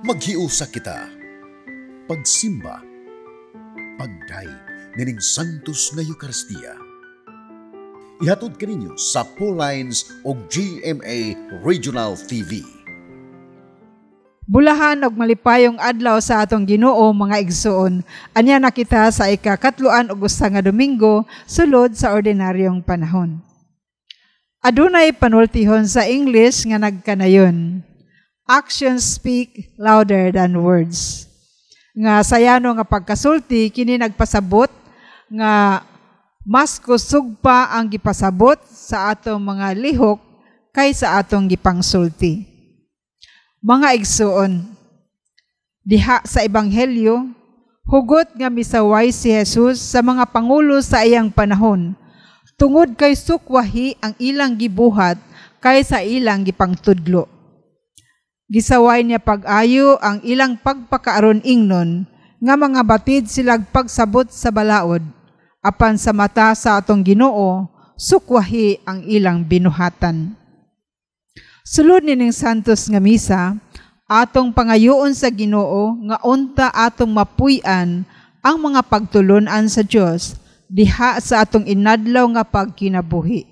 Maghiusa kita. Pagsimba. Pagdayeg nining Santos nga Eucharistia. Ihatod kaninyo sa Lines o GMA Regional TV. Bulahan og malipayong adlaw sa atong Ginoo, mga igsoon. Anya na kita sa ika-31 nga Domingo sulod sa ordinaryong panahon. Adunay panultihon sa English nga nagkanayon: "Actions speak louder than words." Nga sayano nga pagkasulti kini nagpasabot nga mas kusog pa ang gipasabot sa atong mga lihok kaysa atong gipangsulti. Mga igsoon, diha sa Ebanghelyo, hugot nga misaway si Jesus sa mga pangulo sa iyang panahon, tungod kay sukwahi ang ilang gibuhat kaysa ilang gipangtudlo. Gisaway niya pag-ayo ang ilang pagpakaaron ingnon nga mga batid silag pagsabot sa balaod, apan sa mata sa atong Ginoo, sukwahi ang ilang binuhatan. Sulod nining Santos nga Misa, atong pangayoon sa Ginoo nga unta atong mapuy-an ang mga pagtulon-an sa Dios diha sa atong inadlaw nga pagkinabuhi.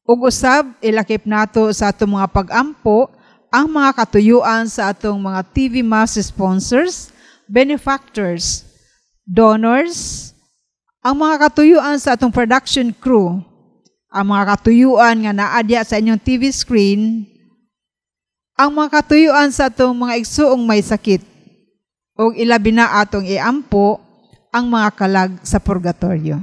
Ug usab ilakip nato sa atong mga pag-ampo ang mga katuyuan sa atong mga TV Mass sponsors, benefactors, donors, ang mga katuyuan sa atong production crew, ang mga katuyuan nga naadya sa inyong TV screen, ang mga katuyuan sa atong mga igsuong may sakit, ug ilabi na atong iampo ang mga kalag sa purgatorio.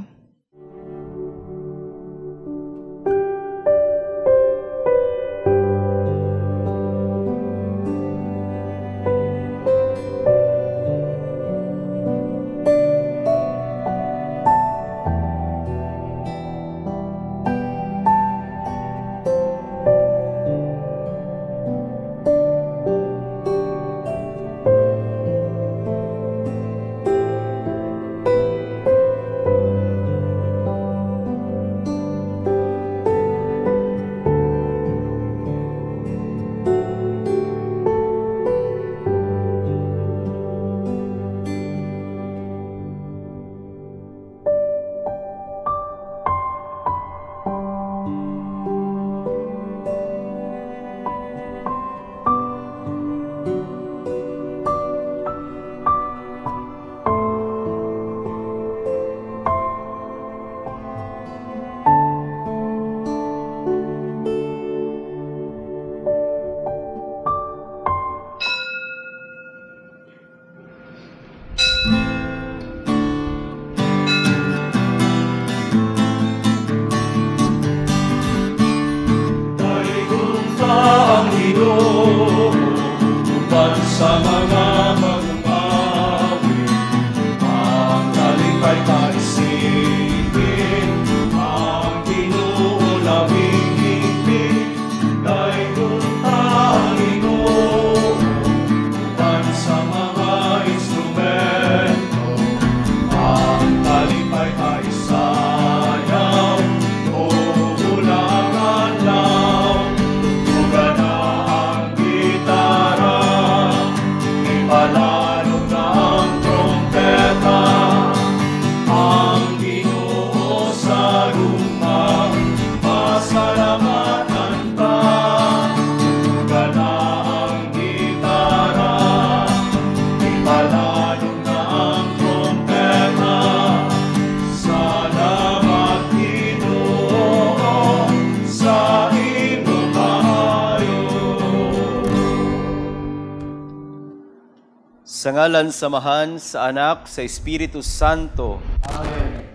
Sa ngalan sa Amahan, sa Anak, sa Espiritu Santo. Amen.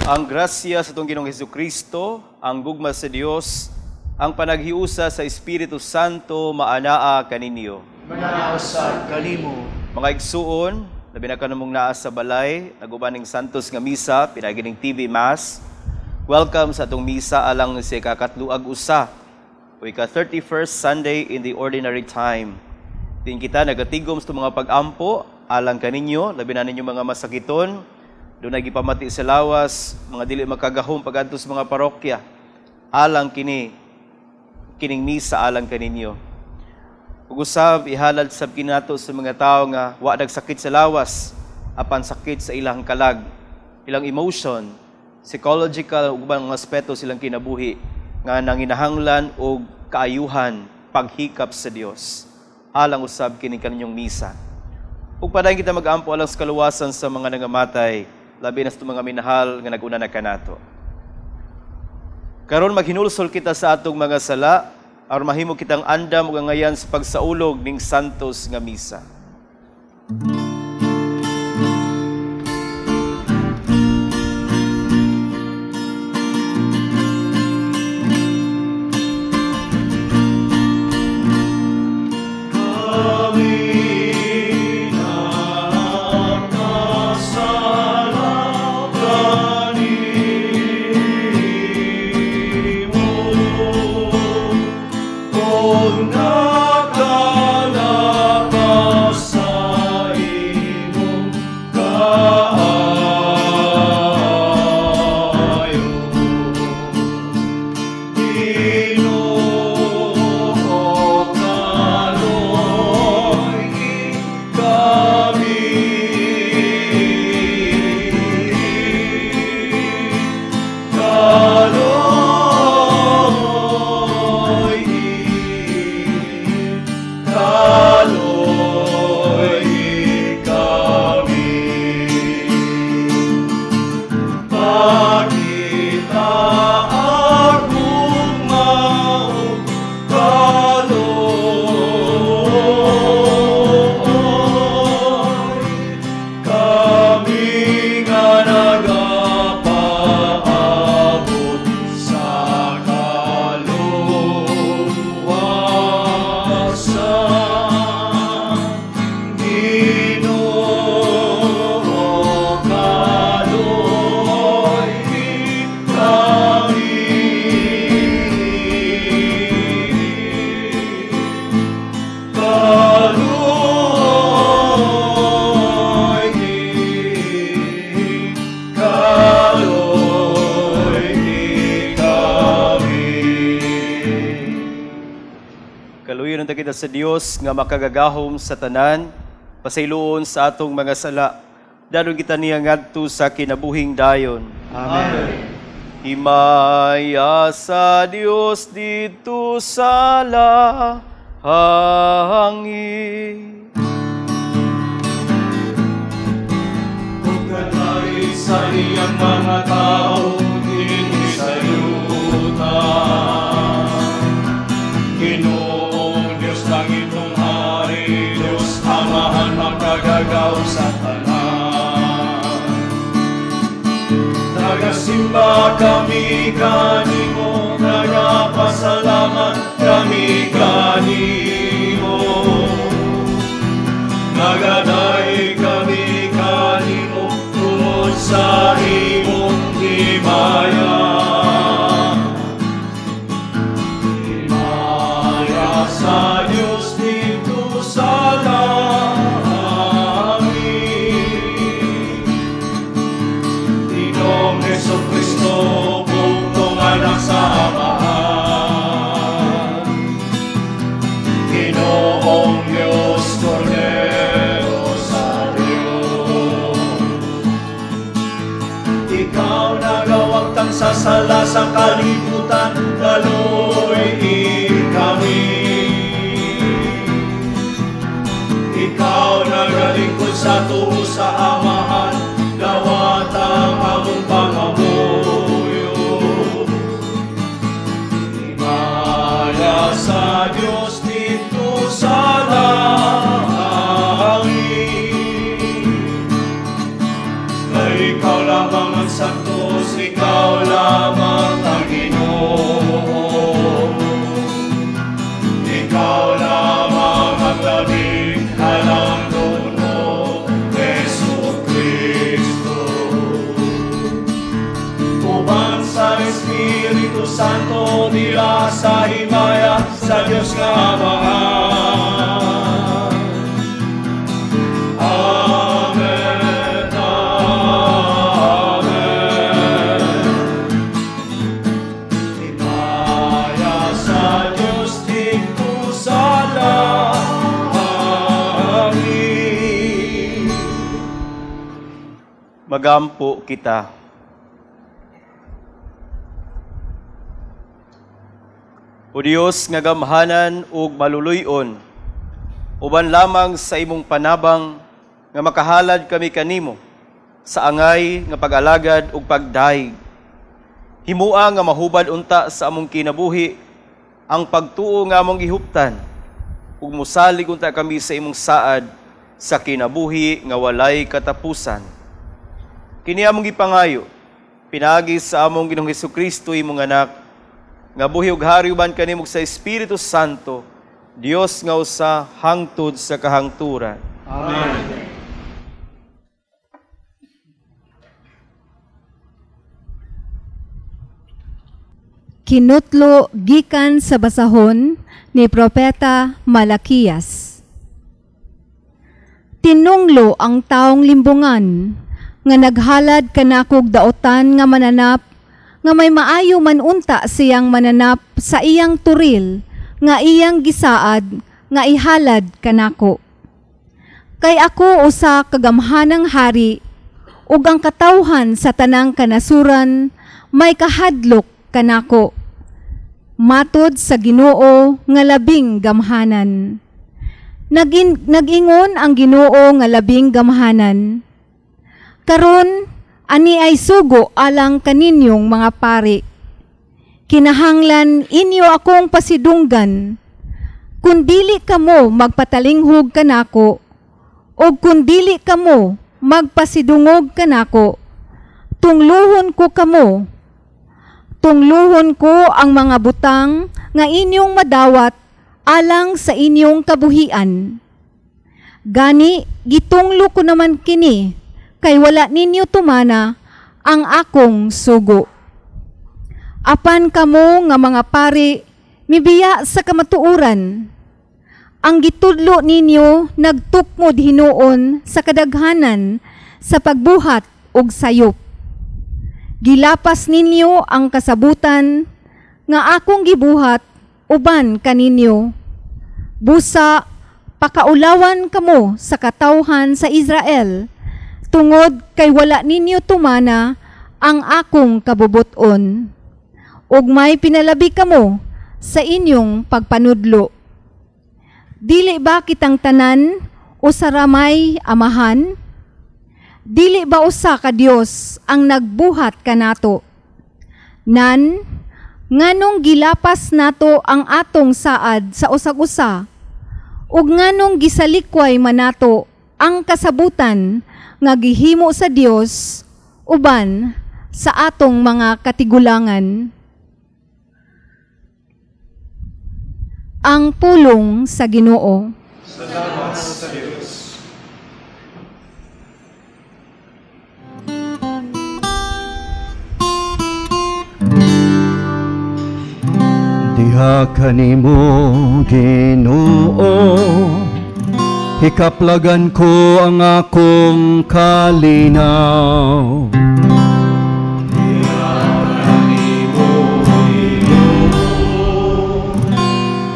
Ang grasya sa atong Ginoong Hesukristo, ang gugma sa Dios, ang panaghiusa sa Espiritu Santo maanaa kaninyo. Maanaa sa kanimo. Mga igsuon, labi na kanumong naa sa balay, nagubaning Santos nga misa, pinagining TV Mass. Welcome sa atong misa alang sa ika-31 o ika-31st Sunday in the Ordinary Time. Din kita nagatigom sa mga pag-ampo alang kaninyo, labi na ninyo mga masakiton, doon nagipamati sa lawas, mga dili makagahom pagadto sa mga parokya, alang kini, kining misa alang kaninyo. Ug usab ihalad sab kinato sa mga tawo nga wa nagsakit sa lawas apan sakit sa ilang kalag, ilang emotion, psychological ug ubang mga aspeto silang kinabuhi nga nanginahanglan og kaayuhan, paghikap sa Dios. Alang usab kini kaninyong misa. Ug padayon kita mag-ampo alang sa kaluwasan sa mga nangamatay, labi na sa mga minahal nga naguna na kanato. Karon maghinulsol kita sa atong mga sala aron mahimo kitang andam ug angayan sa pagsaulog ning santos nga misa. Sa Dios nga makagagahom sa tanan, pasayloon sa atong mga sala, dalon kita niya ngadto sa kinabuhing dayon. Amen. Himaya sa Dios didto sa langit. Ug kanlay sa iyang mga tao dinhi sa yuta. Ginoong Diyos, langitong hari, Diyos Amahan, makagagaw sa tanan. Nagasimba kami kanimo, nagapasalamat kami kanimo. Nagaday kami kanimo tungod sa imong himaya. Sa Diyos dito sa langit. Ginoong Jesucristo, bugtong anak sa Amahan. Ginoong Diyos, Kordero sa Diyos. Ikaw nagawagtang sa sala sa kalibutan, kaloy kami. Ikaw nagalingkod sa tuo sa Amahan, dawat ang among pangamuyo. Himaya sa Diyos dito sa langit. Kay ikaw lamang ang santos, ikaw lamang ang Ginoo. Ikaw lamang ang labing halang duno, Jesu Cristo. Uban sa Espiritu Santo, dila sa himaya sa Diyos nga Amahan. Amen, Amen. Himaya sa Diyos dito sa langit. Magampo kita. O Dios nga gamhanan ug maluluy-on, uban lamang sa imong panabang nga makahalad kami kanimo sa angay nga pag-alagad ug pagdayeg. Himua nga mahubad unta sa among kinabuhi ang pagtuo nga among gihuptan, ug mosalig unta kami sa imong saad sa kinabuhi nga walay katapusan. Kini among gipangayo pinaagi sa among Ginoong Hesukristo, imong anak, nga buhi ug hari uban kanimo sa Espiritu Santo, Dios nga usa hangtod sa kahangturan. Amen. Kinutlo gikan sa basahon ni Propeta Malakias. Tinunglo ang taong limbungan nga naghalad kanakog daotan nga mananap, nga may maayo man unta siyang mananap sa iyang turil nga iyang gisaad nga ihalad kanako. Kay ako usa kagamhanang hari, ug ang katawhan sa tanang kanasuran may kahadlok kanako. Matod sa Ginoo nga labing gamhanan. Nag-ingon ang Ginoo nga labing gamhanan. Karon ani ay sugo alang kaninyong mga pari. Kinahanglan inyo akong pasidunggan. Kun dili kamo magpatalinghog kanako, o kun dili kamo magpasidungog kanako, tungluhon ko kamo. Tungluhon ko ang mga butang nga inyong madawat alang sa inyong kabuhian. Gani gitunglo ko naman kini, kay wala ninyo tumana ang akong sugo. Apan kamo nga mga pari, mibiya sa kamatuoran. Ang gitudlo ninyo nagtukmod hinuon sa kadaghanan sa pagbuhat og sayop. Gilapas ninyo ang kasabutan nga akong gibuhat uban kaninyo. Busa pakaulawan kamo sa katawhan sa Israel, tungod kay wala ninyo tumana ang akong kabubuton. Ug may pinalabi kamo sa inyong pagpanudlo. Dili ba kitang tanan o sa ramay amahan? Dili ba usa ka Dios ang nagbuhat kanato? Nan, nganong gilapas nato ang atong saad sa usag-usa, ug nganong gisalikway manato ang kasabutan nga gihimo sa Dios uban sa atong mga katigulangan? Ang pulong sa Ginoo. Salamat sa Dios. Diha kanimo, Ginoo, hikaplagan ko ang akong kalinaw. Diha kanimo, Ginoo,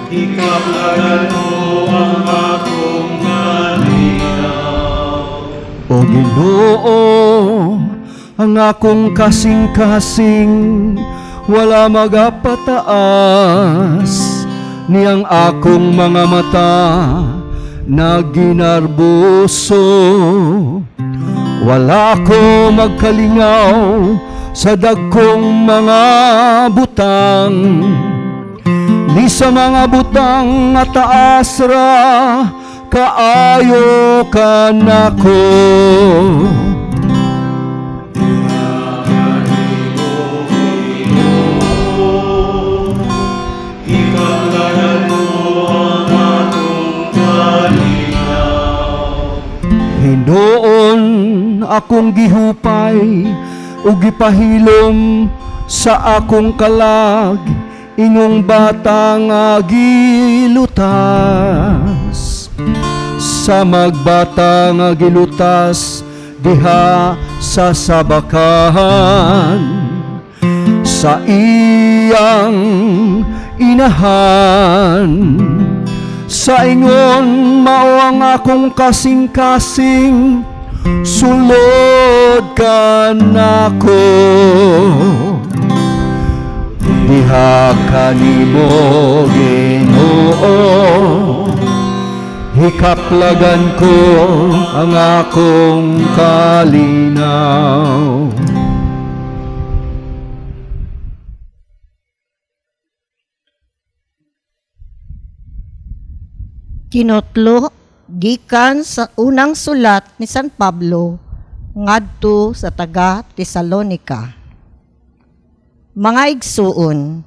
hikaplagan ko ang akong kalinaw. O Ginoo, ang akong kasing-kasing wala magapataas, niyang akong mga mata naginarbuso. Wala ko magkalingaw sa dagkong mga butang, ni sa mga butang nga taas ra kaayo kanako. Hinoon akong gihupay ug gipahilom sa akong kalag, ingong bata nga gilutas. Sa magbata nga gilutas diha sa sabakan, sa iyang inahan. Sa ingon mao ang akong kasing-kasing, Sulod kanako, diha kanimo Ginoo, hikaplagan ko ang akong kalinaw. Kinotlo gikan sa unang sulat ni San Pablo ngadto sa taga Tesalonika. Mga igsuon,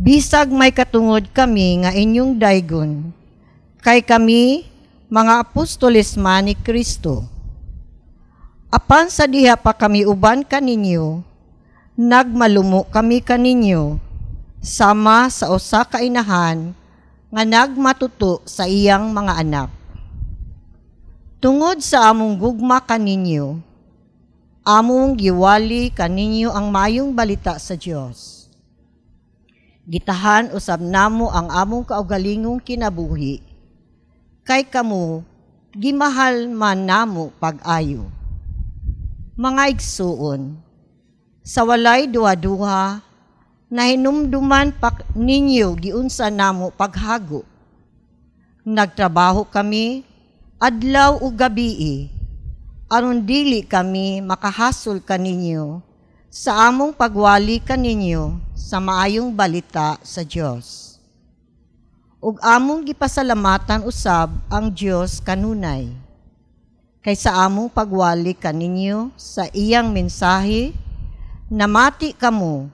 bisag may katungod kami nga inyong daygon, kay kami mga apostoles man ni Kristo. Apan sa diha pa kami uban kaninyo, nagmalumo kami kaninyo, sama sa usa ka inahan nga nagmatuto sa iyang mga anak. Tungod sa among gugma kaninyo, among giwali kaninyo ang mayong balita sa Dios. Gitahan usab namo ang among kaugalingong kinabuhi, kay kamo gimahal man namo pag-ayo. Mga igsuon, sa walay duha-duha, nahinumduman pa ninyo giunsa namo paghago. Nagtrabaho kami adlaw ug gabii, aron dili kami makahasol kaninyo sa among pagwali kaninyo sa maayong balita sa Dios. Ug among gipasalamatan usab ang Dios kanunay, kay sa among pagwali kaninyo sa iyang mensahe, namati kamo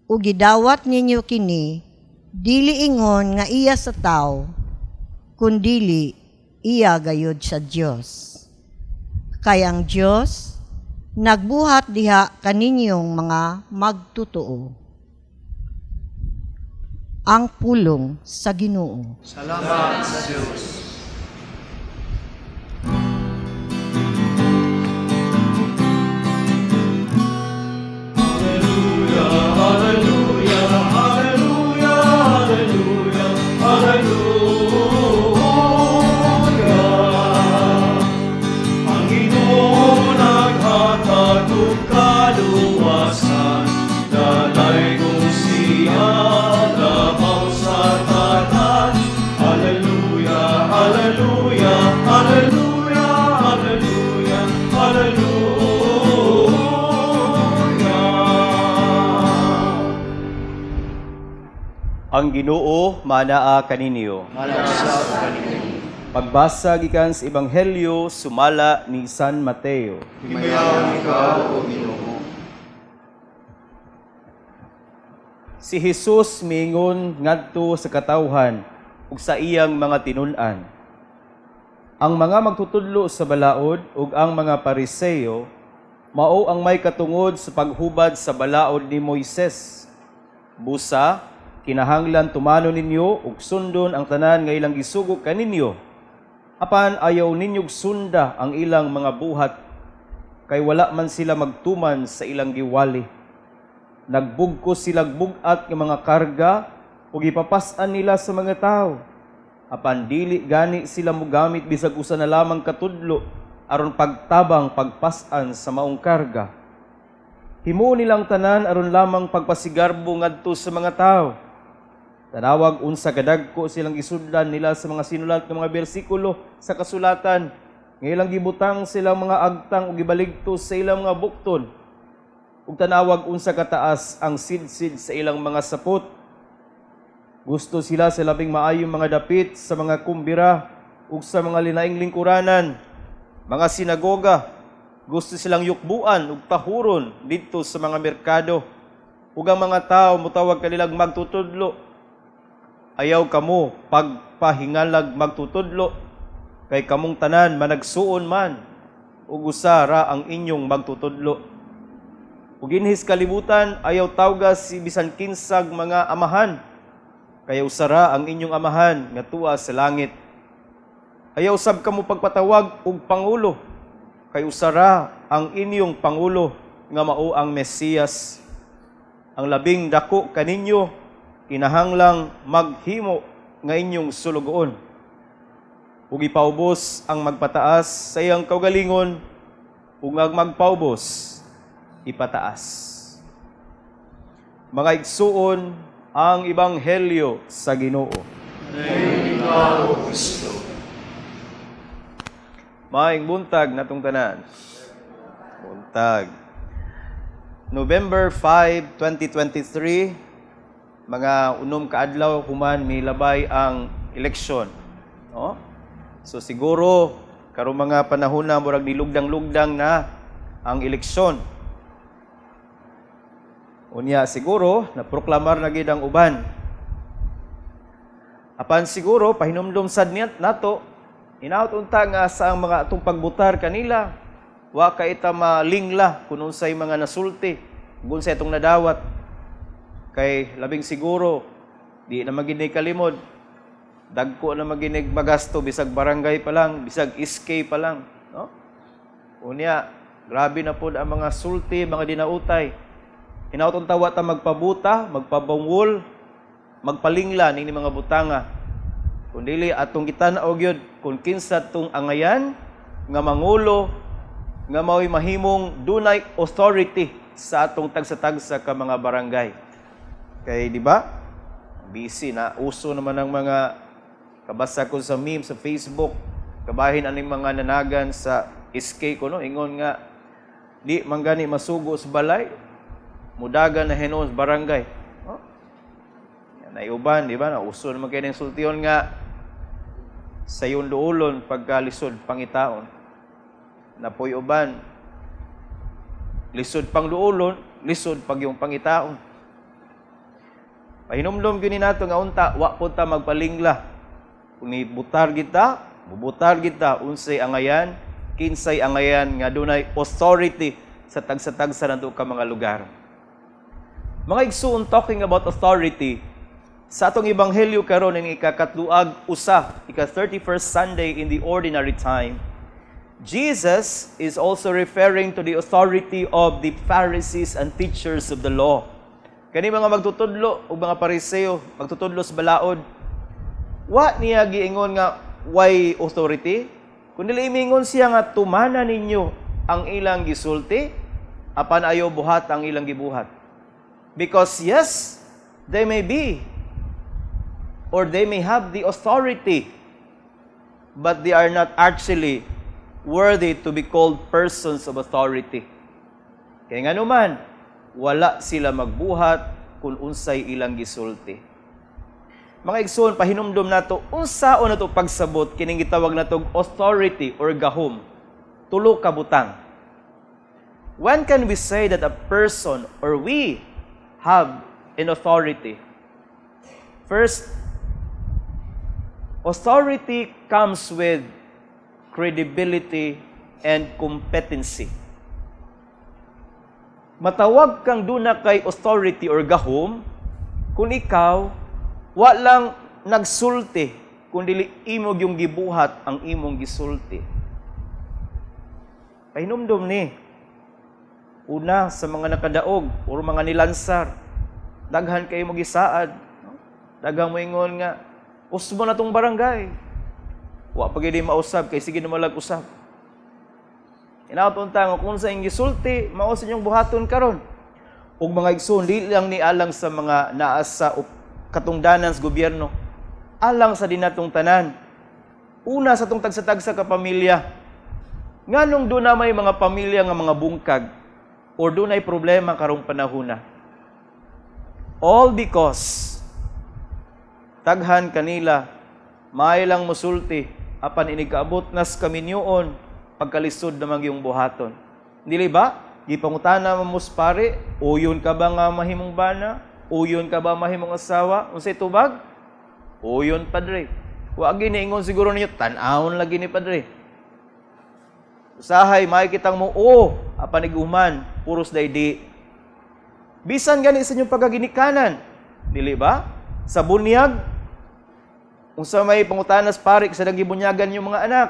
ug gidawat ninyo kini, dili ingon nga iya sa tao, kundili iya gayud sa Dios. Kay ang Dios nagbuhat diha kaninyong mga magtotoo. Ang pulong sa Ginoo. Salamat sa Dios. Ang Ginoo manaa kaninyo. Pagbasa gikan sa Ebanghelyo sumala ni San Mateo. Himayaon ikaw, o Ginoo. Si Jesus miingon ngadto sa katawhan ug sa iyang mga tinun-an. Ang mga magtutudlo sa balaod ug ang mga Pariseo mao ang may katungod sa paghubad sa balaod ni Moises. Busa kinahanglan tumano ninyo ug sundon ang tanan nga ilang gisugo kaninyo. Apan ayaw ninyog sunda ang ilang mga buhat, kay wala man sila magtuman sa ilang giwali. Nagbugkos silag bug-at nga mga karga ug ipapas-an nila sa mga tawo. Apan dili gani sila mogamit bisag usa na lamang katudlo aron pagtabang pagpas-an sa maong karga. Himuon nilang tanan aron lamang pagpasigarbo ngadto sa mga tawo. Tanawag unsa kadagko silang gisudlan nila sa mga sinulat ng mga bersikulo sa kasulatan, nga ilang gibutang silang mga agtang ug gibaligtos sa ilang mga bukton. Ug tanawag unsa kataas ang sidsid sa ilang mga sapot. Gusto sila sa labing maayong mga dapit sa mga kumbira ug sa mga linaing lingkuranan, mga sinagoga. Gusto silang yukbuan ug tahuron didto sa mga merkado. Ug ang mga tawo motawag kanilang magtutudlo. Ayaw kamo pagpahingalag magtutudlo, kay kamong tanan managsuon man, ug usa ra ang inyong magtutudlo. Ug inhis kalibutan, ayaw tawga si bisan kinsag mga amahan, kay usa ra ang inyong amahan nga tuwa sa langit. Ayaw sab kamo pagpatawag og pangulo, kay usa ra ang inyong pangulo nga mao ang Mesiyas. Ang labing dako kaninyo kinahanglang maghimo nga inyong sulugoon. Ug ipaubos ang magpataas sa iyang kaugalingon, ug ang magpaubos ipataas. Mga igsuon, ang Ebanghelyo sa Ginoo. Ikaw, O Kristo. Maayong buntag natong tanan. Buntag. November 5, 2023, mga 6 ka adlaw human milabay ang eleksyon, no? So siguro karong mga panahon na murag nilugdang-lugdang na ang eleksyon. Unya siguro naproklamar na gid ang uban. Apan siguro pahinumdum sad niya nato, hinaut unta nga sa ang mga atong pagbutar kanila wa ka ita malingla kun unsay mga nasulti, kung unsay atong nadawat. Kay labing siguro di na maginig kalimod, dagko na maginig magasto bisag barangay pa lang, bisag SK pa lang, no? Unya grabe na pod ang mga sulti, mga dinautay. Hinaut unta wa ta magpabuta, magpabungol, magpalingla nini mga butanga. Kun dili atong gitan-aw gyud kung kinsa tong angayan nga mangulo nga mao'y mahimong dunay authority sa atong tagsa-tagsa ka mga barangay. Kay di ba? Busy na uso naman ang mga kabasa ko sa meme sa Facebook, kabahin aning mga nanagan sa SK ko, no, ingon nga di man gani masugo sa balay, mudagan na hinuon sa barangay. No? Naiuban, di ba? Nauso naman kay ning sultion nga sa iyong duulon pagkalisod pangitaon. Napoy uban, lisod pang duulon, lisod pag yung pangitaon. Pahinumdom gyud ni nato nga unta wa pud ta magpalingla. Kung nibutar kita, bubutar kita unsay angayan, kinsay angayan nga dunay authority sa tagsa-tagsa nato ka mga lugar. Mga igsuon, talking about authority, sa atong ebanghelyo karon ning ikakatluag usa, ika 31st Sunday in the ordinary time, Jesus is also referring to the authority of the Pharisees and teachers of the law. Kani mga magtutudlo o mga Pariseo, magtutudlo sa balaod, wa niya giingon nga way authority, kundi miingon siya nga tumana ninyo ang ilang gisulti, apan ayaw buhat ang ilang gibuhat. Because yes, they may be or they may have the authority, but they are not actually worthy to be called persons of authority. Kaya nga naman, wala sila magbuhat kung unsay ilang gisulti. Mga igsoon, pahinumdom nato unsaon nato pagsabot kining gitawag natog authority or gahom. Tulo ka butang. When can we say that a person or we have an authority? First, authority comes with credibility and competency. Matawag kang duna kay authority or gahom kung ikaw walang nagsulti, kung dili imo yung gibuhat ang imong gisulti. Pahinumdum ni, una sa mga nakadaog or mga nilansar, daghan kayo mo gisaad, no? Daghang moingon nga, usbo na tong barangay. Wa pa gid mausab kay sige na malag usab. Hinaut unta nga kung sa inyong gisulti, mao sa inyong buhaton karon. Ug mga igsoon, dili lang ni alang sa mga naa sa katungdanan sa gobyerno, alang sa dinatong tanan. Una sa tong tagsa-tagsa ka pamilya. Nganong doon na may mga pamilya nga mga bungkag or dunay problema karong panahona? All because taghan kanila may lang musulti apan inigkaabot nas kaminyoon pagkalisod namang yung buhaton. Dili ba? Gipangutana mo pare, uyon ka ba nga mahimong bana? Uyon ka ba mahimong asawa? Unsay tubag? Uyon, padre. Wa gini ingon siguro ninyo, tan-awon lagi ni padre. Usahay makikitang mo, o, apan iguman, puros daydi. Bisan gani sa inyong pagkaginikanan, dili ba? Sa bunyag, unsa may pangutanas pare sa nagibunyagan yung mga anak,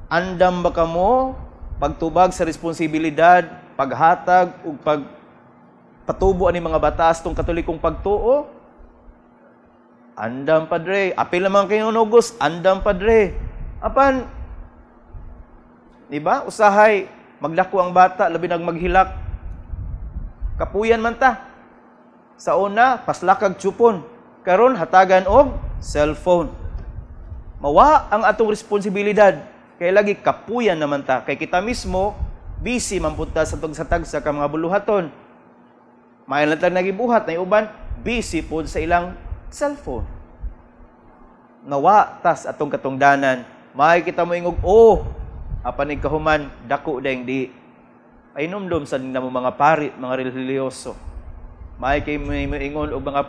andam ba kamo pagtubag sa responsibilidad, paghatag ug pagpatubo ani mga batas tong Katolikong pagtuo? Andam, padre. Apil naman kayo nugos, andam, padre. Apan, di ba? Usahay, magdako ang bata, labi nag maghilak. Kapuyan man ta. Sa una, paslakag tsupon. Karon hatagan og cellphone. Mawa ang atong responsibilidad. Kay lagi kapuyan naman ta. Kay kita mismo, busy man pud ta sa tagsa-tagsa ka mga buluhaton. Maayo lang tag nagibuhat na uban, busy pod sa ilang cellphone. Nawa tas atong katungdanan. Maay kita mo ingog, oh, apan kahuman, dako dayong di. Ay numdum sa namo mga pari, mga relihiyoso. Maay kay mo ingon og mga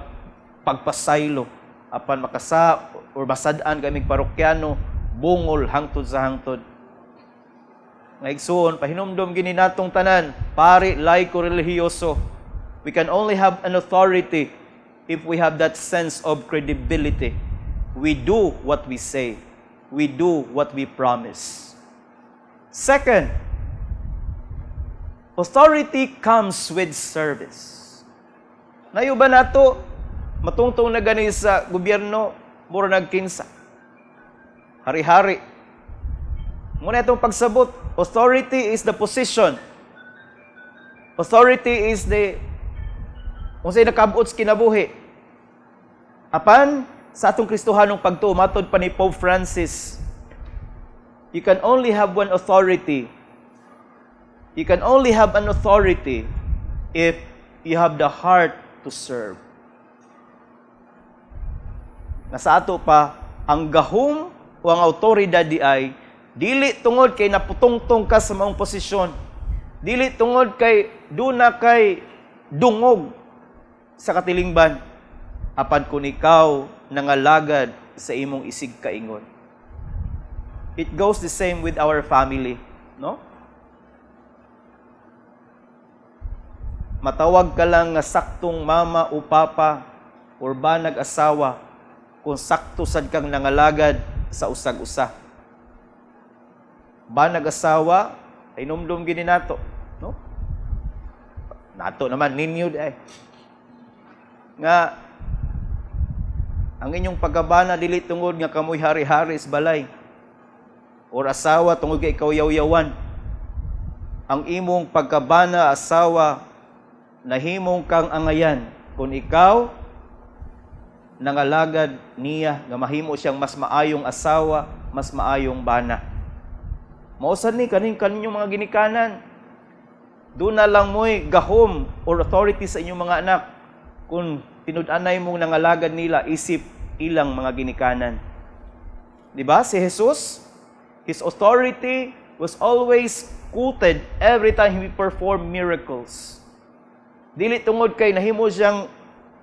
pagpasaylo, apan makasa or masad-an kaming parokyano, bungol hangtod sa hangtod. Nga igsuon, pahinumdum gini natong tanan, pari, laiko, relihiyoso. We can only have an authority if we have that sense of credibility. We do what we say. We do what we promise. Second, authority comes with service. Nayo ba nato matungtong na gani sa gobyerno, mura nagkinsa? Hari-hari. Muna itong pagsabot, authority is the position. Authority is the kung sa'y nakabot sa kinabuhi. Apan, sa atong Kristohanong pagtuo, matod pa ni Pope Francis, you can only have one authority. You can only have an authority if you have the heart to serve. Na sa ato pa, ang gahom o ang autoridad di ay, dili tungod kay naputungtong ka sa maong posisyon. Dili tungod kay duna kay dungog sa katilingban. Apan kung ikaw nangalagad sa imong isig kaingon. It goes the same with our family, no? Matawag ka lang nga saktong mama o papa or banag asawa kung sakto sad kang nangalagad sa usag-usa. Banag asawa ay numdum gini nato, no? Nato naman ninyo di ay. Nga ang inyong pagkabana dili tungod nga kamoy hari-hari sa balay or asawa tungod kay ikaw yaw-yawan. Ang imong pagkabana asawa nahimong kang angayan kung ikaw nangalagad niya nga mahimo siyang mas maayong asawa, mas maayong bana. Mao sad ni kaning kaninyong mga ginikanan. Doon na lang mo'y gahom or authority sa inyong mga anak kung tinud-anay mong nangalagad nila isip ilang mga ginikanan. Di ba? Si Jesus, his authority was always quoted every time he performed miracles. Dili tungod kay nahimo siyang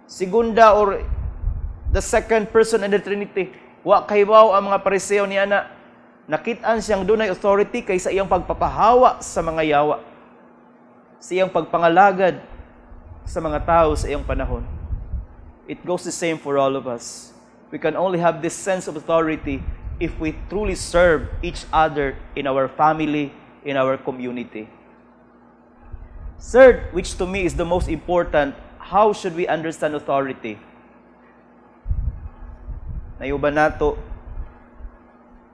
segunda or the second person in the Trinity. Wa kahibaw ang mga Pariseo niya na nakit-an siyang dunay authority kaysa iyang pagpapahawa sa mga yawa, sa iyang pagpangalagad sa mga tao sa iyang panahon. It goes the same for all of us. We can only have this sense of authority if we truly serve each other in our family, in our community. Third, which to me is the most important, how should we understand authority? Nayo ba nato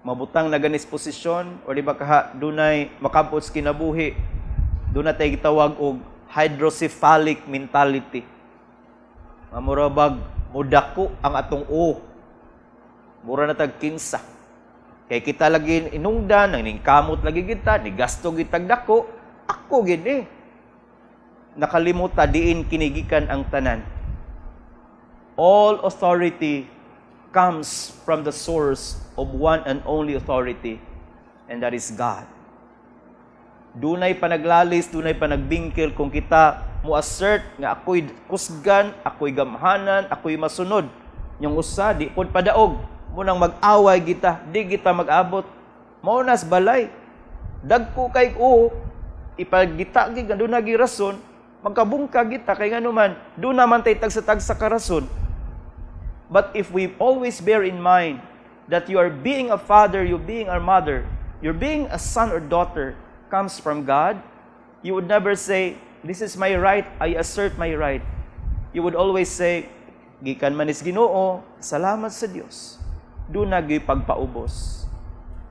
mabutang na ganis posisyon or di ba kaha dunay makabot sa kinabuhi, doon na tayo gitawag og hydrocephalic mentality. Mura bag mudako ang atong o. Mura na tag kinsa. Kay kita lagi inungdan, nang ningkamot lagi kita, ni gasto gitag dako, ako gid eh. Nakalimuta diin kinigikan ang tanan. All authority comes from the source of one and only authority, and that is God. Dunay panaglalis, dunay panagbingkil kung kita mo assert nga ako'y kusgan, ako'y gamhanan, ako'y masunod. Yung usa, di pod padaog. Munang mag-away kita, di kita mag-abot. Mao nas balay. Dagko kay o, ipagita gid nga doon nagi rason, magkabungka kita kay nganuman, doon naman tay tagsa-tagsa ka rason. But if we always bear in mind that you are being a father, you being a mother, you're being a son or daughter comes from God, you would never say, "This is my right, I assert my right." You would always say, "Gikan man is Ginoo, salamat sa Dios." Doon na pagpaubos.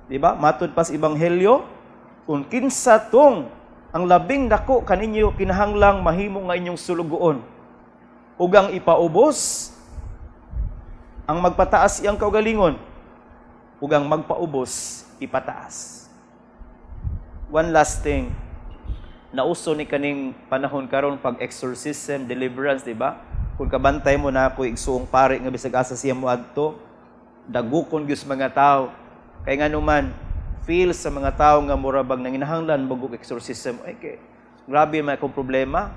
Di ba? Matud pa sa Ebanghelyo, kung kinsa tong ang labing dako kaninyo kinahanglang mahimo nga inyong sulugoon. Ug ang ipaubos ang magpataas iyang kaugalingon, ug ang magpaubos ipataas. One last thing, nauso ni kaning panahon karon pag exorcism, deliverance, di ba? Kung kabantay mo na ako igsuong pare nga bisag asa siya moadto, dagukon gyud sa mga tao. Kay nganuman feel sa mga tao nga mura bag nanginahanglan bag exorcism, ay kay grabe man akong problema.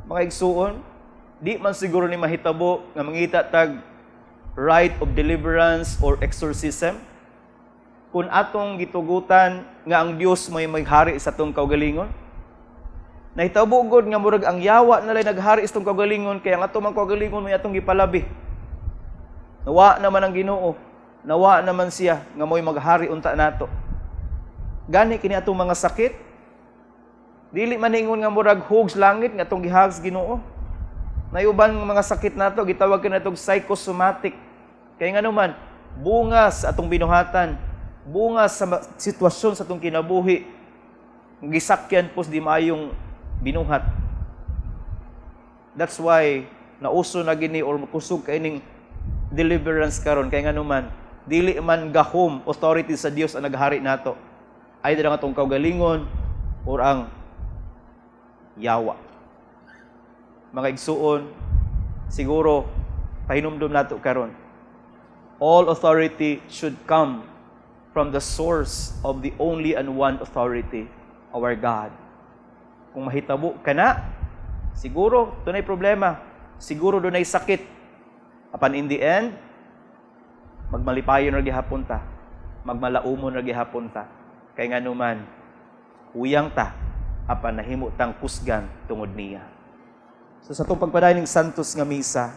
Mga igsuon, di man siguro ni mahitabo nga mangita tag right of deliverance or exorcism kung atong gitugutan nga ang Dios may maghari sa atong kaugalingon. Nahitabo gud nga murag ang yawa nalay naghari sa atong kaugalingon, kay ang atong mga kaugalingon may atong gipalabi. Nawa naman ang Ginoo, nawa naman siya nga mo'y maghari unta nato. Gani kini atong mga sakit, dili man ingon nga murag hugs langit nga atong gihags Ginoo. Nayuban nga mga sakit nato gitawag kini atong psychosomatic. Kay nganuman bunga sa atong binuhatan, bunga sa sitwasyon sa atong kinabuhi, gisakyan pos di maayong binuhat. That's why nauso na gini or kusog kay ning deliverance karon, kay nganuman dili man gahom authority sa Dios ang naghari nato. Either ang atong kaugalingon or ang yawa. Mga igsuon, siguro pahinumdum nato karon, all authority should come from the source of the only and one authority, our God. Kung mahitabo ka na, siguro dunay problema, siguro dunay sakit. Apan in the end, magmalipayon ra gihapon ta, magmalaumon ra gihapon ta. Kay nganuman, huyang ta, apan nahimo tang kusgan tungod niya. So sa atong pagpadayon ning Santos nga misa,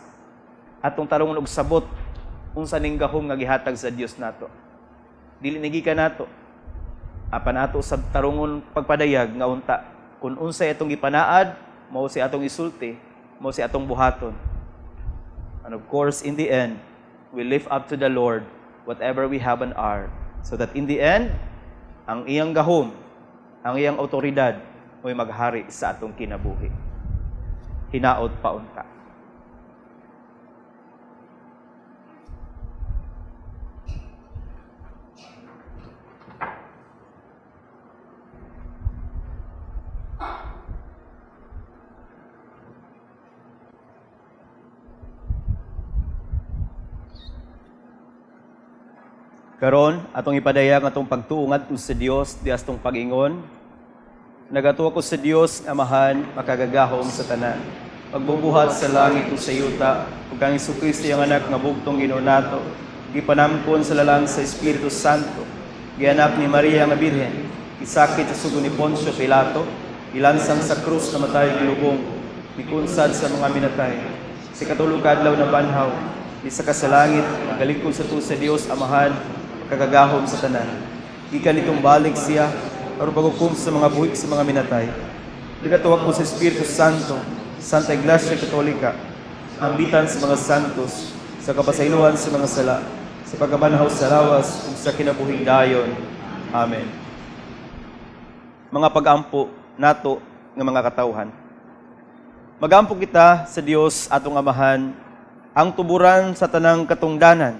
atong tarungon og sabot unsa ning gahom nga gihatag sa Dios nato. Dili ni gikan nato, apan ato sa tarungon pagpadayag nga unta kung unsay atong gipanaad, mao si atong isulti, mao si atong buhaton. And of course, in the end, we lift up to the Lord whatever we have and are, so that in the end, ang iyang gahom, ang iyang otoridad, mo'y maghari sa atong kinabuhi. Hinaot paunta. Karon atong ipadayag atong pagtuo ngadto sa Dios di astong pag-ingon. Nagatuo ko sa Dios Amahan, makagagahom sa tanan, pagbubuhat sa langit ug sa yuta, ug kang Hesukristo iyang anak nga bugtong Ginoo nato, gipanamkon sa lalang sa Espiritu Santo, gianap ni Maria nga Birhen, gisakit sa sugo ni Poncio Pilato, gilansang sa krus, namatay, gilubong, mikunsad sa mga minatay, sa ikatulo ka adlaw na banhaw, isa ka sa langit, nagalikod sa tuo sa Dios Amahan, kagagahom sa tanan. Gikan nitong balik siya aron paghukom sa mga buhi sa mga minatay. Nagatuo ko sa Espiritu Santo, Santa Iglesia Katolika, ambitan sa mga santos, sa kapasayloan sa mga sala, sa pagkabanhaw sa lawas ug sa kinabuhing dayon. Amen. Mga pag-ampo nato nga mga katawhan. Magampo kita sa Dios atong Amahan, ang tuburan sa tanang katungdanan,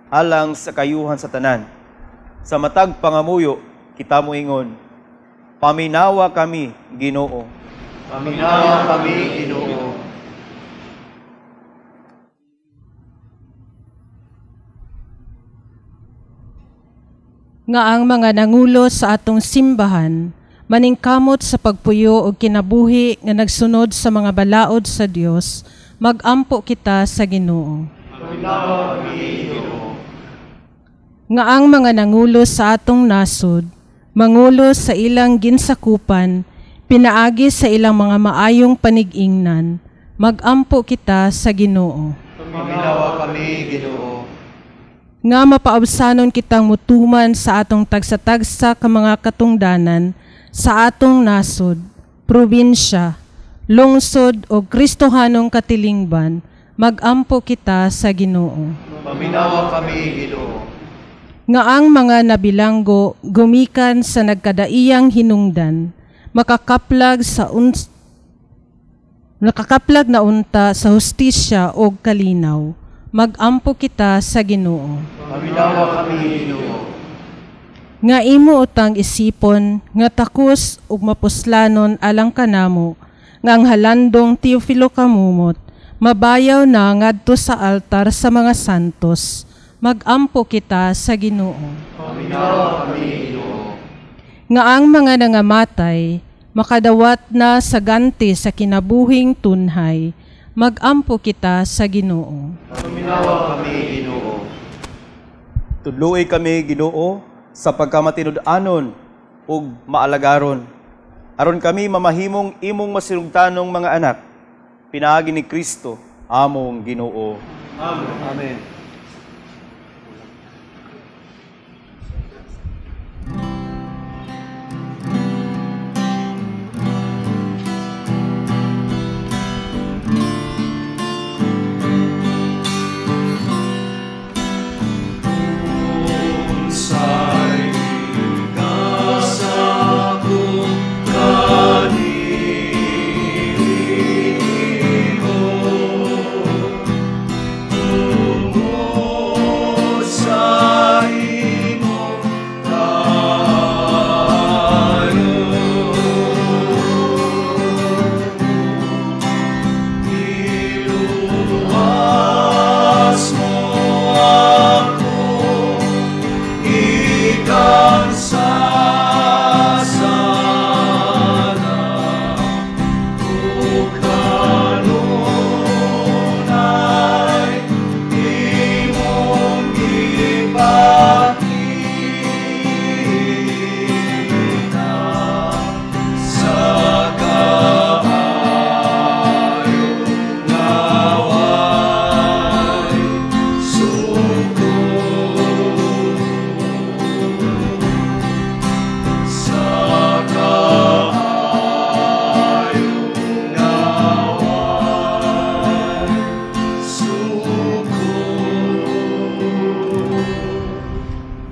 alang sa kayuhan sa tanan. Sa matag pangamuyo, kita moingon, paminawa kami, Ginoo. Paminawa kami, Ginoo. Nga ang mga nangulo sa atong simbahan, maningkamot sa pagpuyo og kinabuhi nga nagsunod sa mga balaod sa Dios, magampo kita sa Ginoo. Paminawa kami, Ginoo. Nga ang mga nangulo sa atong nasod, mangulo sa ilang ginsakupan, pinaagi sa ilang mga maayong panigingnan, magampo kita sa Ginoo. Paminawa kami, Ginoo. Nga mapaabsanon kitang mutuman sa atong tagsa-tagsa ka mga katungdanan sa atong nasod, probinsya, lungsod o Kristohanong katilingban, magampo kita sa Ginoo. Paminawa kami, Ginoo. Nga ang mga nabilanggo gumikan sa nagkadaiyang hinungdan, makakaplag na unta sa hustisya og kalinaw. Magampo kita sa Ginoo. Paminawa kami, Ginoo. Nga imo utang isipon nga takos ug mapuslanon alang kanamo, nga ang halandong Teofilo Camomot mabayaw na ngadto sa altar sa mga santos. Magampo kita sa Ginoo. Paminawa kami, Ginoo. Nga ang mga nangamatay makadawat na sa ganti sa kinabuhing tunhay. Magampo kita sa Ginoo. Paminawa kami, Ginoo. Tudluoy kami, Ginoo, sa pagkamatinud-anon ug maalagaron, aron kami mamahimong imong masinugtanong mga anak, pinaagi ni Kristo among Ginoo. Amen. Amen.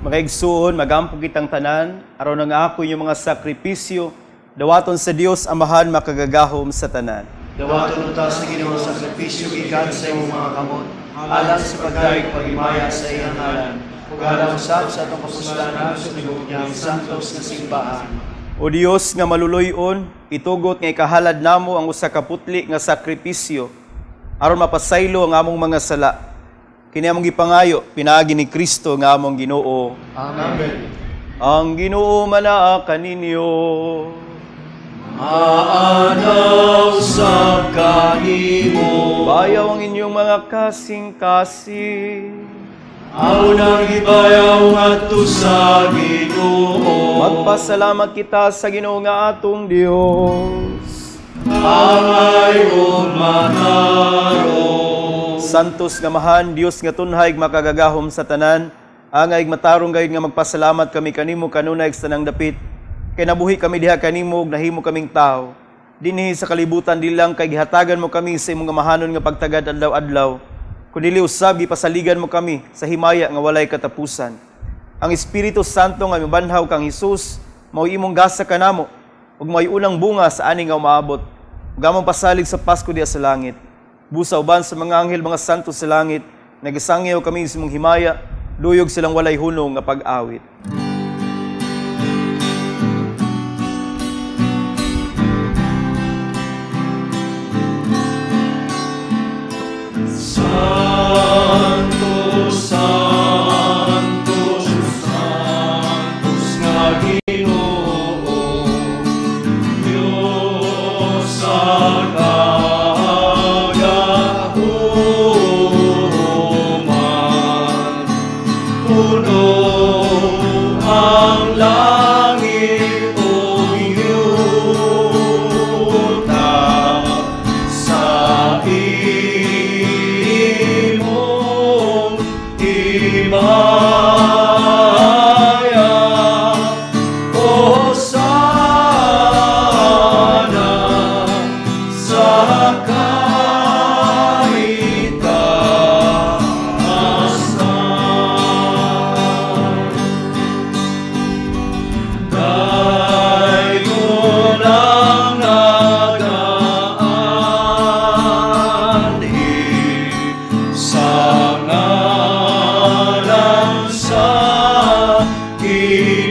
Mga igsuon, magampo kitang tanan, aron ang ako inyong mga sakripisyo, dawaton sa Dios Amahan makagagahom sa tanan. Dawaton unta sa Ginoo sa sakripisyo gikan sa imong mga kamot, alang sa pagdayeg paghimaya sa iyang ngalan, ug alang usab sa atong kapuslanan sa tibuok niyang santos nga simbahan. O Dios nga maluloy-on, itugot nga ikahalad namo ang usa ka putli nga sakripisyo aron mapasaylo ang among mga sala. Kini among gipangayo pinaagi ni Kristo nga among Ginoo. Amen. Ang Ginoo manaa kaninyo. Maanaw sa kanimo. Bayaw ang inyong mga kasing-kasing. Amo nang gibayaw ngadto sa Ginoo. Magpasalamat kita sa Ginoo nga atong Dios. Angay ug matarong. Santos nga Amahan, Dios nga tunhay makagagahom sa tanan, angay matarong gayud nga magpasalamat kami kanimo kanunay sa tanang dapit. Kay nabuhi kami diha kanimo ug nahimo kaming tawo. Dinhi sa kalibutan di lang kay gihatagan mo kami sa imong amahanon nga pagtagad adlaw-adlaw, kundi usab gipasaligan mo kami sa himaya nga walay katapusan. Ang Espiritu Santo nga mibanhaw kang Hesus mao imong gasa kanamo ug mao'y unang bunga sa ani nga umaabot. Ug among pasalig sa Pasko diha sa langit. Busa uban sa mga anghel, mga santo sa langit, nagisangyaw kami sa imong himaya, duyog silang walay hunong nga pag-awit. Santo, Santo, Santos nga Ginoo, Dios sa kagahuman, puno ang langit ug yuta sa imong himaya. Hosana sa kaitaasan.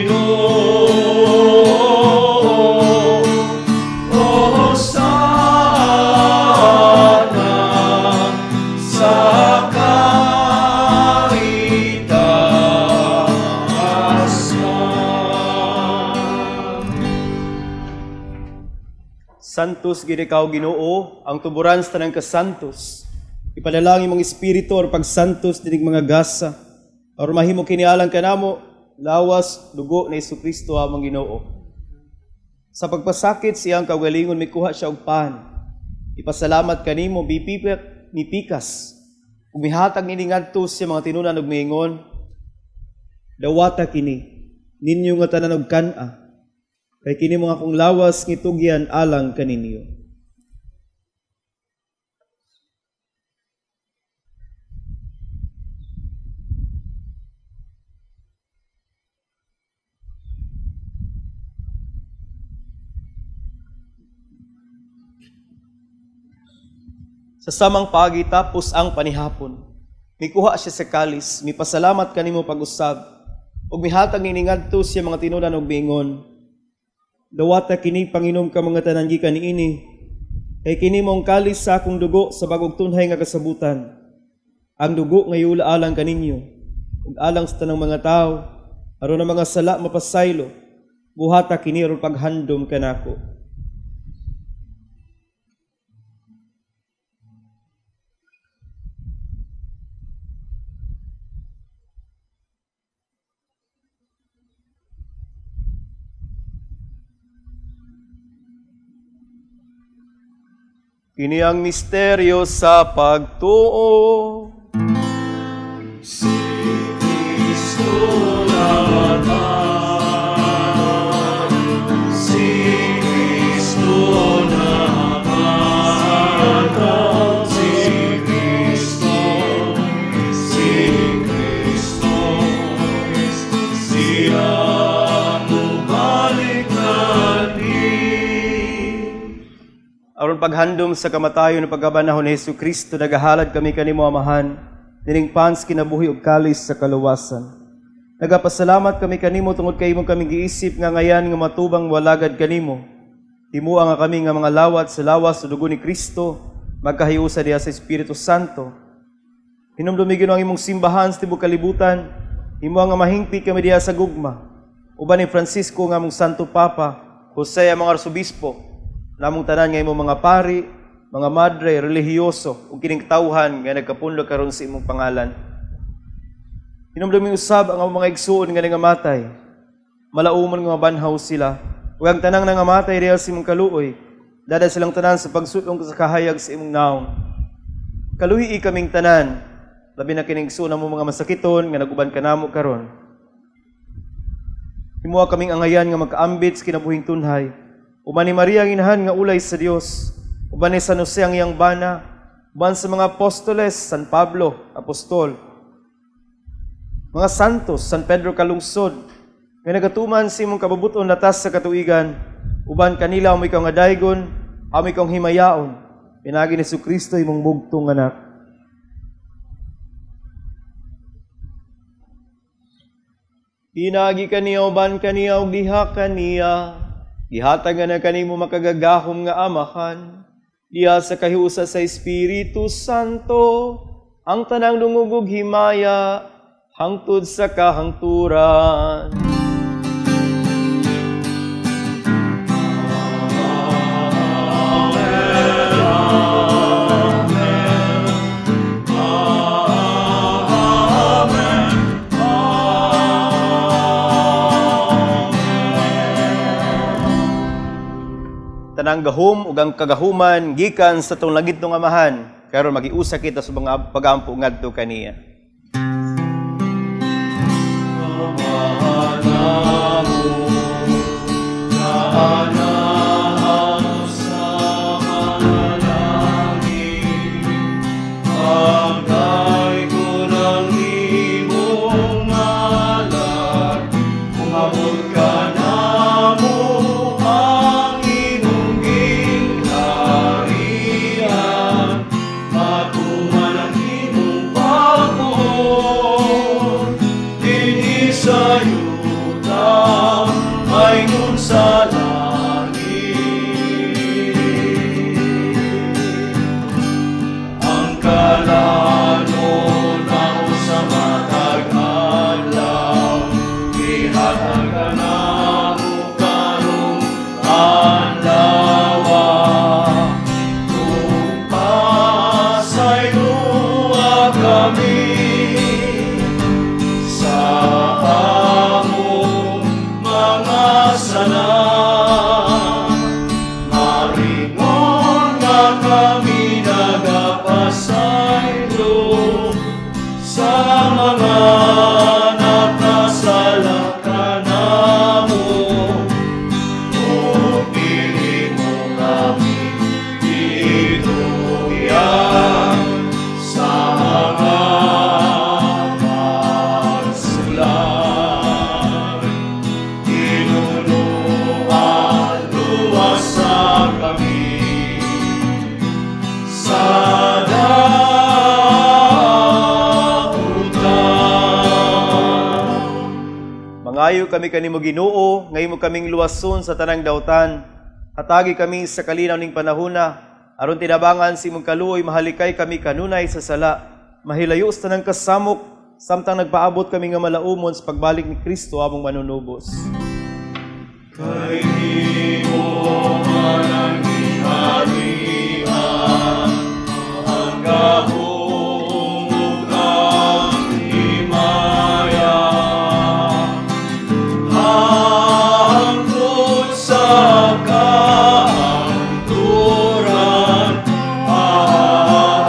Ginoo. Hosana sa kaitaasan. Santos gid ikaw Ginoo, ang tuburan sa tanang kasantos. Ipadalangin mong espiritu or pagsantos dinig mga gasa. Aron mahimo kini alang kanamo, lawas, dugo ni Hesukristo among Ginoo. Sa pagpasakit siyang kaugalingon mikuha siya og pan. Ipasalamat kanimo bipipek mipikas. Ug mihatag niini ngadto sa mga tinunan og miingon, dawata kini ninyo nga tanan og kan-a. Kay kini mga akong lawas ngitugyan alang kaninyo. Sa samang pagi tapos ang panihapon, mikuha siya sa kalis, mipasalamat kanimo pag-usab, ug mihatag niini ngadto sa mga tinunan og miingon, dawata kini panginom ka mga tanan gikan niini, kay kini mong kalis sa akong dugo sa bagong tunhay nga kasabutan. Ang dugo nga yula alang kaninyo, ug alang sa tanang mga tawo, aron ang mga sala mapasaylo, buhata kini aron paghandom kanako. Kini ang misteryo sa pagtuo. Si Kristo namatay, si Kristo namatay, si Kristo, si Kristo, siya mubalik natin. Aron paghandom sa kamatayon ug pagkabanahon ni Hesus Kristo, nagahalad kami kanimo Amahan, nining pans kinabuhi ug kalis sa kaluwasan. Nagapasalamat kami kanimo tungod kay imong kaming giisip nga ngayan nga matubang walagad kanimo. Himua nga kami nga mga lawat sa lawas sa dugo ni Kristo, magkahiusa diha sa Espiritu Santo. Hinumdumi Ginoo ang imong simbahan sa tibuok kalibutan, himua nga mahingpit kami diha sa gugma. Uban ni Francisco nga among Santo Papa, Jose ang mga arsobispo, namong tanan nga imong mga pari, mga madre, relihiyoso, ug kining tawhan nga nagkapunlo karon sa imong pangalan. Hinumdumi usab ang among mga igsuon nga nangamatay. Malaumon nga mabanhaw sila, ug ang tanang nangamatay diha sa imong kaluoy, dada silang tanan sa pagsulong sa kahayag sa imong naong. Kaluhi kaming tanan, labi na kining igsuon among mga masakiton nga naguban kanamo karon. Himua kaming angayan nga magkaambit sa kinabuhing tunhay. Uban ni Maria ang inahan nga ulay sa Dios, uban ni San Jose ang iyang bana, uban sa mga apostoles, San Pablo, apostol, mga santos, San Pedro kalungsod, nga nagatuman sa imong kabubuton latas sa katuigan, uban kanila amo ikaw nga daygon, amo ikaw himayaon, pinaagi ni Jesucristo imong bugtong anak. Pinaagi kaniya uban kaniya ug diha kaniya, gihatag na kanimo makagagahom nga Amahan, diha sa kahiusa sa Espiritu Santo, ang tanang dungog ug himaya, hangtod sa kahangturan. Tanang gahom ug ang kagahuman gikan sa tong langit ng Amahan, karon magiusa kita sa mga pagampo ngadto kaniya. Sa yuta. sa langit. Ang kalanon mao sa matag adlaw, gihatag kanamo karong adlaw. Ug pasayloa kami sa among mga sala, maringon nga kami nagapasaylo sa mga nakasala kanamo. Ug dili mo kami itugyan sa mga pagsulay. Tinunuan luwasa kami sa dautan. Mangayo kami kanimo Ginoo, ngayon mo kaming luwason sa tanang dautan. Hatagi kami sa kalinaw ning panahona, aron tinabangan sa imong kaluoy mahalikay kami kanunay sa sala. Mahilayo sa tanang kasamok, samtang nagpaabot kami nga malaumon sa pagbalik ni Kristo among manunubos. Kay imo man ang gingharian, ang gahom ug ang himaya, hangtod sa kahangturan. Amen.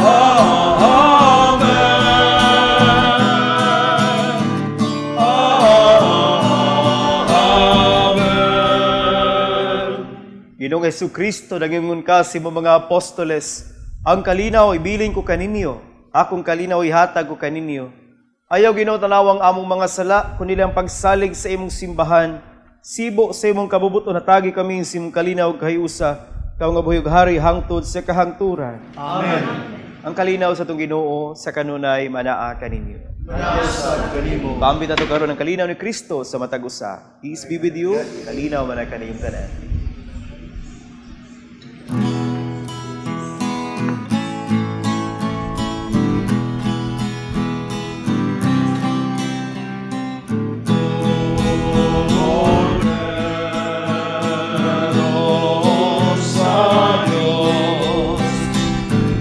Amen. Ginoong Hesukristo, nangingon ka sa imong mga apostoles, ang kalinaw ibilin ko kaninyo, akong kalinaw ihatag ko kaninyo. Ayaw Ginoo tanawang among mga sala, kundi ang pagsalig sa imong simbahan. Sibo sa imong kabubut-on, hatagi kami sa imong kalinaw ug kahiusa, ikaw nga buhi ug hari hangtod sa kahangturan. Amen. Ang kalinaw sa atong Ginoo sa kanunay manaa kaninyo. Manaa kanimo. Paambit ato karon ang kalinaw ni Kristo sa matag usa. Peace be with you. Kalinaw man kaniyong tanan. Sa Diyos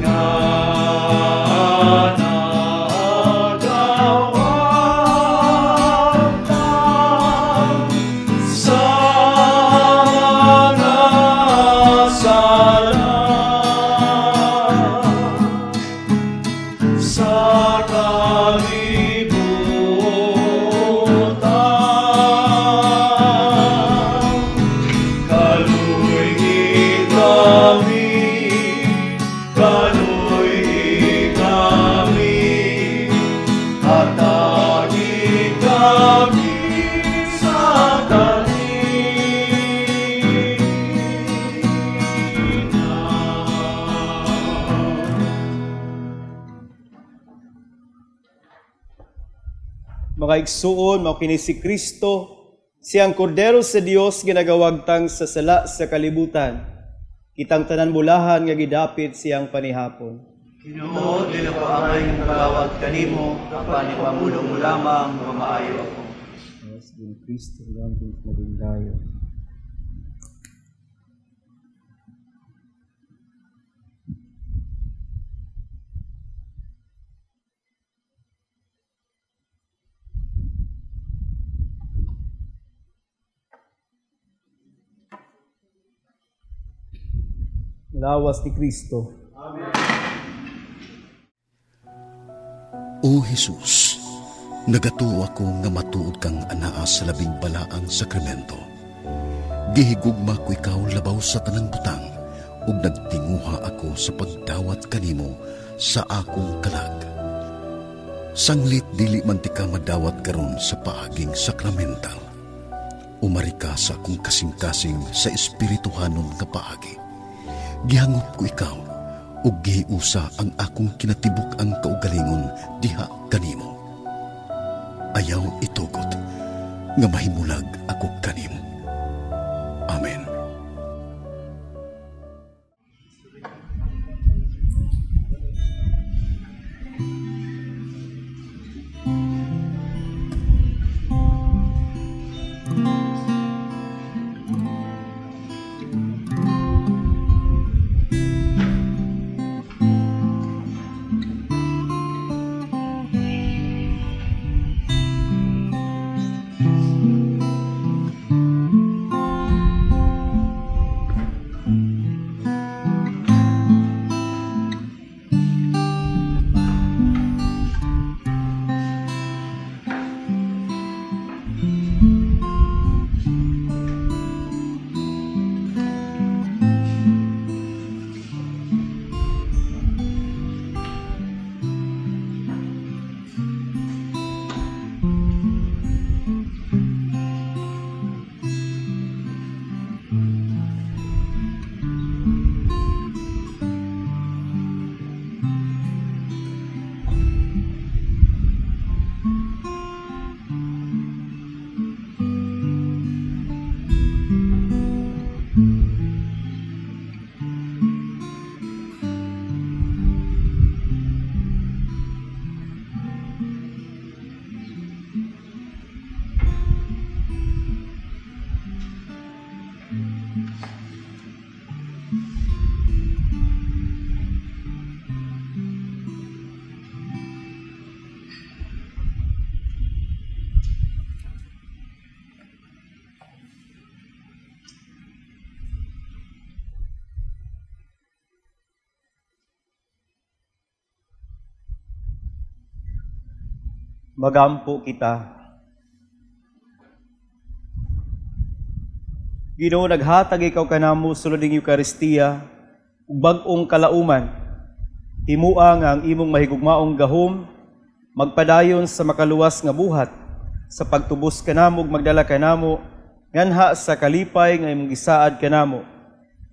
nga nagawagtang sa mga sala sa kalibutan. Kaluy-i kami, kaluy-i kami, hatagi kami sa kalinaw. Mga igsuon, mao kini si Kristo, siyang kordero sa Dios ginagawagtang sa sala sa kalibutan. Kitang tanan bulahan nga gidapit siyang panihapon. Ginoo, dili ko angay nga makadawat kanimo, apan ipamulong mo lamang nga maayo ako. Yes, Ginoong Kristo, gamping maging. Lawas ni Kristo. Amen. O Jesus, nagatuo ako nga matuod kang anaa sa labing balaang sakramento. Gihigugma ko ikaw labaw sa tanang butang, ug nagtinguha ako sa pagdawat kanimo sa akong kalag. Sanglit dili man ti ka madawat karon sa paaging sakramental. Umari ka sa akong kasing-kasing sa espirituhanon nga paagi. Gihangop ko ikaw, ug gihiusa ang akong kinatibuk ang kaugalingon diha kanimo. Ayaw itugot nga mahimulag ako kanimo. Magampo kita. Ginoo, naghatag ikaw kanamo sulod ning Eukaristiya ug bag-ong kalauman. Himua nga ang imong mahigugmaong gahom magpadayon sa makaluwas nga buhat sa pagtubos kanamo ug magdala kanamo nganha sa kalipay nga imong gisaad kanamo.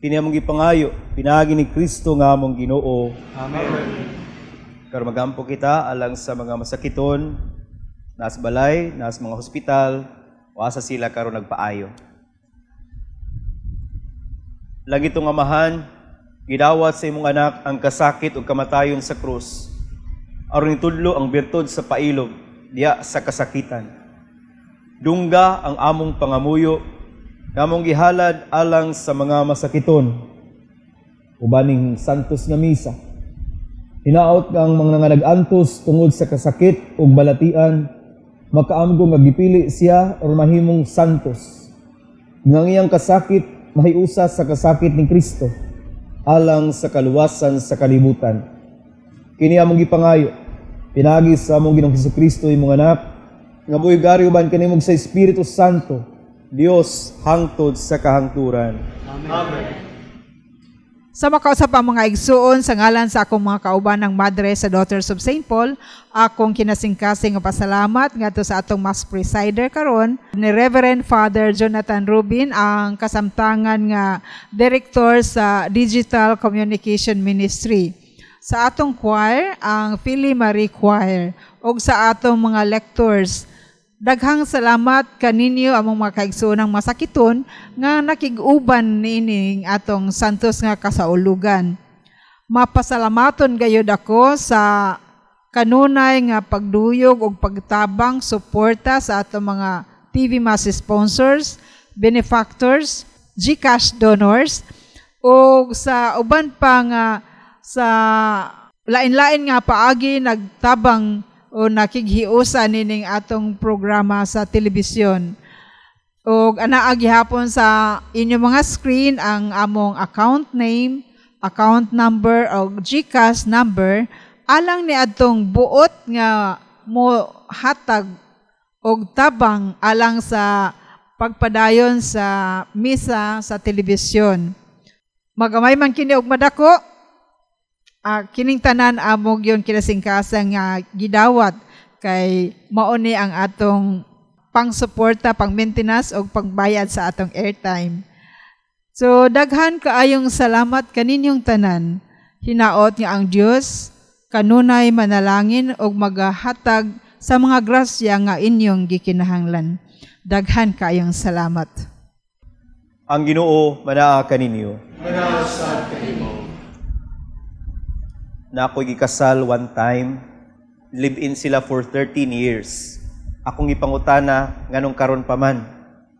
Kini among gipangayo pinaagi ni Kristo nga among Ginoo. Amen. Karon magampo kita alang sa mga masakiton nas balay, nas mga hospital, o asa sila karon nagpaayo. Langitong Amahan, gidawat sa imong anak ang kasakit ug kamatayon sa krus, aron itudlo ang birtud sa pailob diya sa kasakitan. Dungga ang among pangamuyo, ngamong gihalad alang sa mga masakiton. Ubaning santos nga misa, hinaot nga ang mga nag-antos tungod sa kasakit ug balatian, makaamgo nga gipili siya or mahimong santos. Nga ang iyang kasakit mahiusa sa kasakit ni Kristo alang sa kaluwasan sa kalibutan. Kini among gipangayo pinaagi sa among Ginoong Hesukristo imong anak, nga buhi gari uban kanimo sa Espiritu Santo, Dios hangtod sa kahangturan. Amen. Sa makausap ang mga igsuon sa ngalan sa akong mga kauban ng Madre sa Daughters of St. Paul, akong kinasingkasing nga pasalamat ngadto sa atong Mass Presider karon ni Reverend Father Jonathan Rubin, ang kasamtangan nga director sa Digital Communication Ministry. Sa atong choir, ang Philly Marie Choir, ug sa atong mga lectors. Daghang salamat kaninyo among mga kaigsuonang masakiton nga nakig-uban niining atong santos nga kasaulugan. Mapasalamaton gayud ako sa kanunay nga pagduyog ug pagtabang suporta sa atong mga TV Mass sponsors, benefactors, GCash donors ug sa uban pa nga sa lain-lain nga paagi nagtabang o nakighiusa nining atong programa sa telebisyon. Og anaa gihapon sa inyong mga screen ang among account name, account number og GCash number alang ni adtong buot nga mo hatag og tabang alang sa pagpadayon sa misa sa telebisyon. Magamay man kini og madako, kining tanan amog yon kinasingkasa nga gidawat kay mao ni ang atong pang-suporta, pang-maintenance og pangbayad sa atong airtime. So daghan kaayong salamat kaninyong tanan. Hinaot nga ang Dios kanunay manalangin og magahatag sa mga grasya nga inyong gikinahanglan. Daghan kaayong salamat. Ang Ginoo manaa kaninyo. Manaa sa kanimo. Na ako'y gikasal one time, live-in sila for 13 years. Akong gipangutana nganong karon pa man,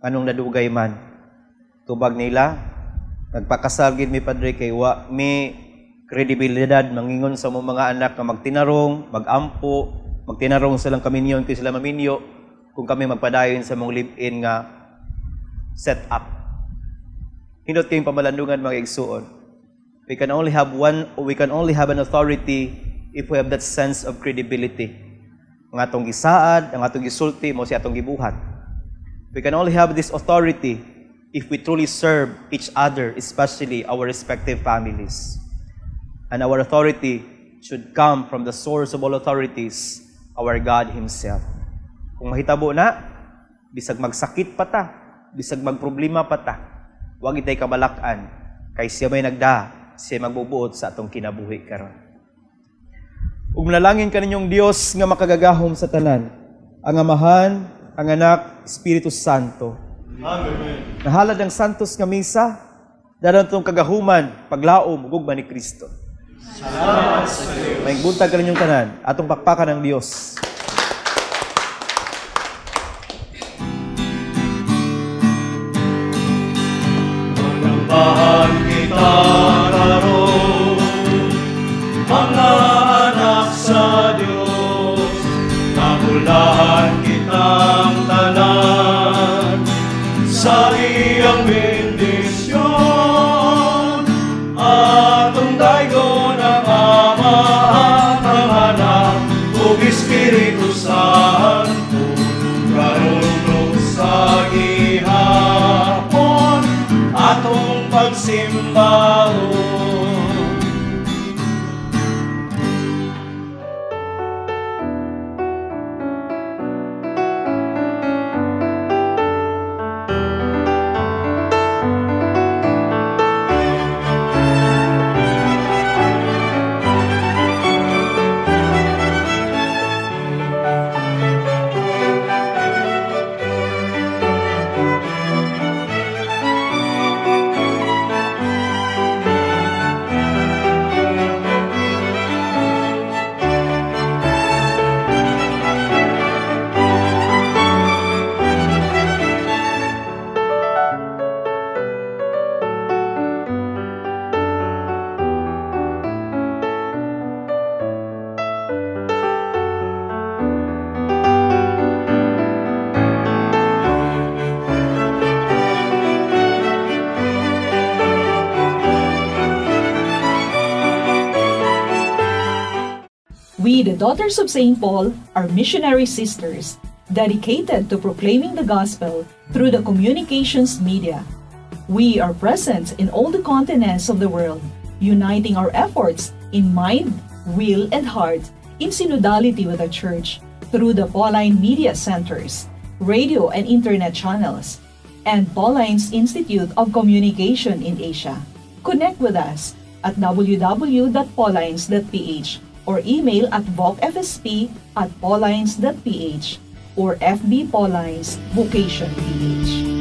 nganong nadugay man. Tubag nila, nagpakasal gid mi padre kay wa mi kredibilidad mangingon sa mong mga anak nga magtinarong, magampo, magtinarong silang kaminyon kay sila maminyo kung kami magpadayon sa mong live-in nga set up. Hindot kayong pamalandungan mga igsuon. We can only have one, we can only have an authority if we have that sense of credibility. Ang atong gisaad, ang atong gisulti, mo si atong gibuhat. We can only have this authority if we truly serve each other, especially our respective families. And our authority should come from the source of all authorities, our God Himself. Kung mahitabo na, bisag magsakit pa ta, bisag magproblema pa ta, wag itay kabalakan, kay siya may nagda, siya magbubuot sa atong kinabuhi karon. Ug manalangin kaninyong Dios nga makagagahom sa tanan, ang Amahan, ang Anak, Espiritu Santo. Amen. Nahalad ang santos nga misa, dadan tong kagahuman, paglaom ug ugma ni Kristo. Salamat sa Dios. Maayong buntag kaninyong tanan, atong pakpakan ang Dios. Manambahan kita karon, mga anak sa Dios, kabulahan kitang tanan sa iyang bendisyon. Atong daygon ang Ama at ang Anak ug Espiritu Santo. Pagsimbahon. We, the Daughters of St. Paul, are missionary sisters dedicated to proclaiming the gospel through the communications media. We are present in all the continents of the world, uniting our efforts in mind, will, and heart in synodality with the Church through the Pauline Media Centers, radio and internet channels, and Paulines Institute of Communication in Asia. Connect with us at www.paulines.ph or email at vocfsp@paulines.ph or FB Paulines Vocation PH.